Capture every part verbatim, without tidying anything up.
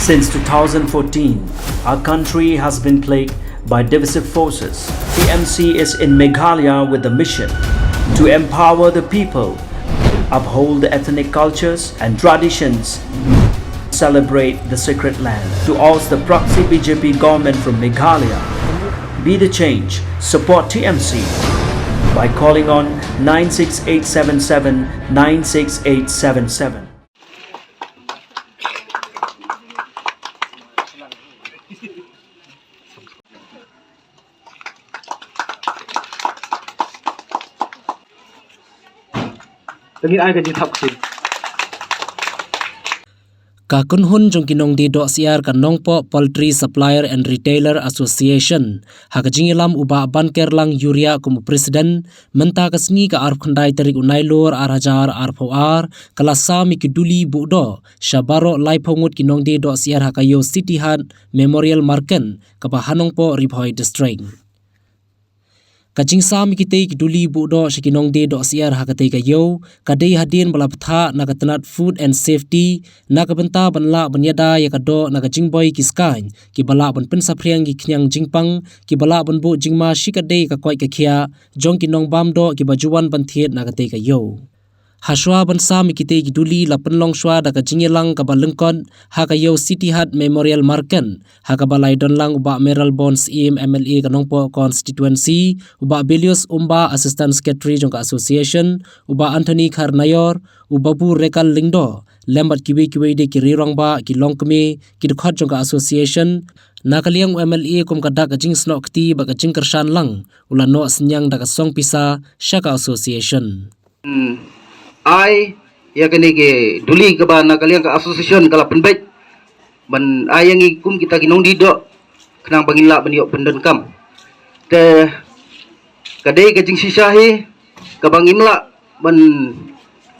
Since two thousand fourteen, our country has been plagued by divisive forces. T M C is in Meghalaya with the mission to empower the people, uphold the ethnic cultures and traditions, celebrate the sacred land. To oust the proxy B J P government from Meghalaya, be the change, support T M C by calling on nine six eight seven seven nine six eight seven seven. Ka kynhun jong ki nongdie doh syiar ka Nongpoh Poultry Supplier and Retailer Association, ha ka jingïalam u Bah Bankerlang Uriah kum u president, mynta ka sngi ka arphew khyndai tarik u Nailur ar hajar arphew ar, ka la sam ïa ki duli buh doh sha baroh laiphew ngut ki nongdie doh syiar ha ka ïew City Heart Memorial Market kaba ha Nongpoh, Ri Bhoi District. Ka jingsam ïa kitei ki duli buh doh sha ki nongdie doh syiar ha katei ka ïew ka dei hadien ba la bthah na ka tnat Food and Safety na ka bynta ban lah ban ïada ïa ka doh na ka jingboi ki skaiñ kiba lah ban pynsaphriang ki khñiang jingpang kiba lah ban buh jingma shi katdei ka koit ka khiah jong ki nongbam doh kiba ju wan ban thied na katei ka ïew. Hashwa ban sam ïa kitei ki duli la pynlong shwa da ka jingïalang kaba lyngkot ha ka ïew City Heart Memorial Market, ha kaba la ïadon lang u Bah Mayralborn Syiem, M L A ka Nongpoh Constituency, u Bah Bilius Umba, Assistant Secretary jong ka Association, u Bah Anthony Kharnaior, u Babu Rekal Lyngdoh, lem bad kiwei kiwei de ki rangbah, ki longkmie, ki dkhot jong ka Association. Na ka liang u M L A kum ka dak ka jingsnoh kti bad ka jingkyrshan lang, u la noh synñiang da ka song pisa sha ka Association. Hmm, ai ïa kane ki duli kaba na ka liang ka association ka la pynbeit ban ai ïa ngi kum kita ki nongdie doh khnang ba ngin lah ban ïoh pyndonkam. Te ka dei ka jingshisha hi kaba ngim lah ban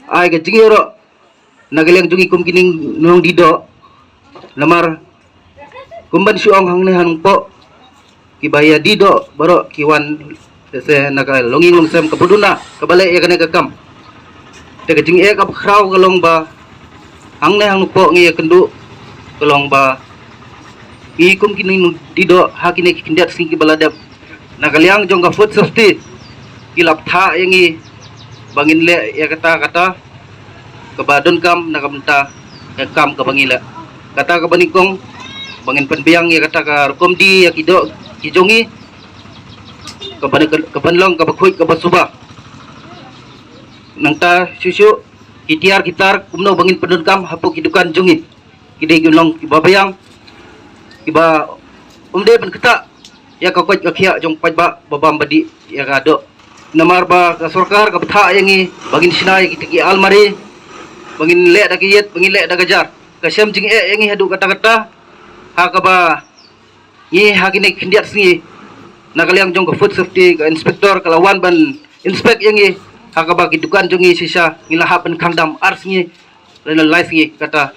ai ka jingïaroh na ka liang jong ngi kum ki nongdie doh. Namar kumban shu ong hangne ha Nongpoh kiba ïadie doh baroh ki wan te se na ka longïing longsem kaba duna kaba leh ïa kane ka kam. Te ka jingeh kaba khraw ka long ba hangne ha Nongpoh ngi ïakynduh ka long ba ngi kum ki nongdie doh ha kine ki khyndiat sngi kiba la dep na ka liang jong ka Food Safety ki la bthah ïa ngi ba ngin leh ïa kata kata kaba donkam na ka bynta ka kam kaba ngi leh. Kata kaba nyngkong ba ngin pynbiang ïa kata ka rukom die ïa ki doh ki jong ngi kaba, ka pynlong kaba khuid kaba suba. Nangta shuh shuh ki tiar ki tar kumno ba ngin pyndonkam hapoh ki dukan jong ngi. Ki dei ki long kiba biang kiba ym dei ban ktah ïa ka koit ka khiah jong paidbah ba bam ba dih ïa ka doh. Namar ba ka sorkar ka bthah ïa ngi ba ngin shna ïa kita ki almari ba ngin leh da ka ïit ba ngin leh da ka jar. Ka shem jingeh ïa ngi haduh katta katta ha kaba ngi ha kine khyndiat sngi na ka liang jong ka Food Safety ka inspector ka la wan ban inspect ïa ngi ha kaba ki dukan jong ngi shisha ngi la hap ban khang dam ar sngi lane lai sngi kata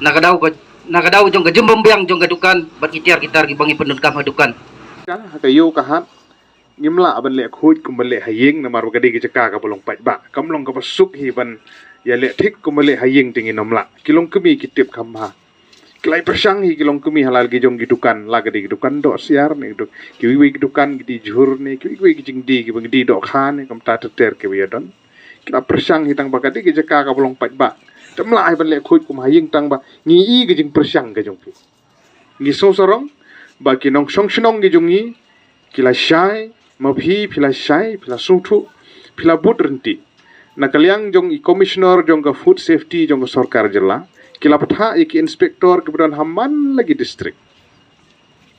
na ka daw ka, na ka daw jong ka jingbymbiang jong ka dukan bad ki tiar ki tar kiba ngi pyndonkam ha dukan. Ka, ha ka ïew ka hat ngim lah ban leh khuid kum ban leh ha ïing namar ba ka dei ka jaka kaba long paidbah. Kam long kaba suk hi ban ïaleh thik kum ban leh ha ïing te ngin ym lah. Ki longkmie ki tip kham bha. Ki la ïa pyrshang hi ki longkmie ha la ki jong ki dukan, la ka dei ki dukan doh syiar ne ki duk-, kiwei kiwei ki dukan ki die jhur ne kiwei kiwei ki jingdie kiba ngi die doh kha ne kumta ter ter kiba ïadon. Ki la pyrshang hi tang ba ka dei ka jaka kaba long paidbah. Te ym lah hi ban leh khuid kum ha ïing tang ba ngi i ka jingpyrshang ka jong ki. Ngi sngewsarong ba ki nongshong shnong ki jong ngi ki la shai, ma phi phi la shai, phi la sngewthuh, phi la bud ryntih. Na ka liang jong i Commissioner jong ka Food Safety jong ka sorkar jylla ki la bthah ïa ki inspector kiba don ha man la ki district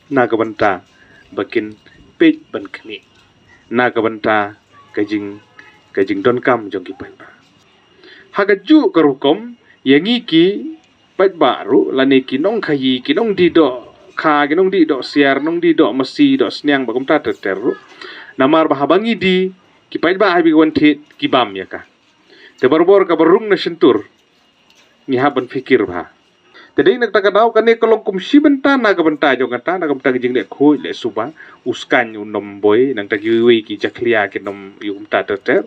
na ka bynta ba kin peit ban khmih na ka bynta ka jing, ka jingdonkam jong ki paidbah. Ha kajuh ka rukom ïa ngi ki paidbah ruh lane ki nongkhaïi, ki nongdie doh kha, ki nongdie doh syiar, nongdie doh masi, doh sniang ba kumta ter ter ruh. Namar ba haba ngi die ki paidbah ha ba ki wan thied ki bam ïa ka. Te barabor kaba rung na shyntur ngi hap ban pyrkhat bha. Te dei na kata ka daw kane ka long kum shi bynta na ka bynta jong kata, na ka bynta ka jingleh khuid leh suba, u skaiñ un ym boi, nangta kiwei kiwei ki jakhlia kin ym ïoh kumta ter ter.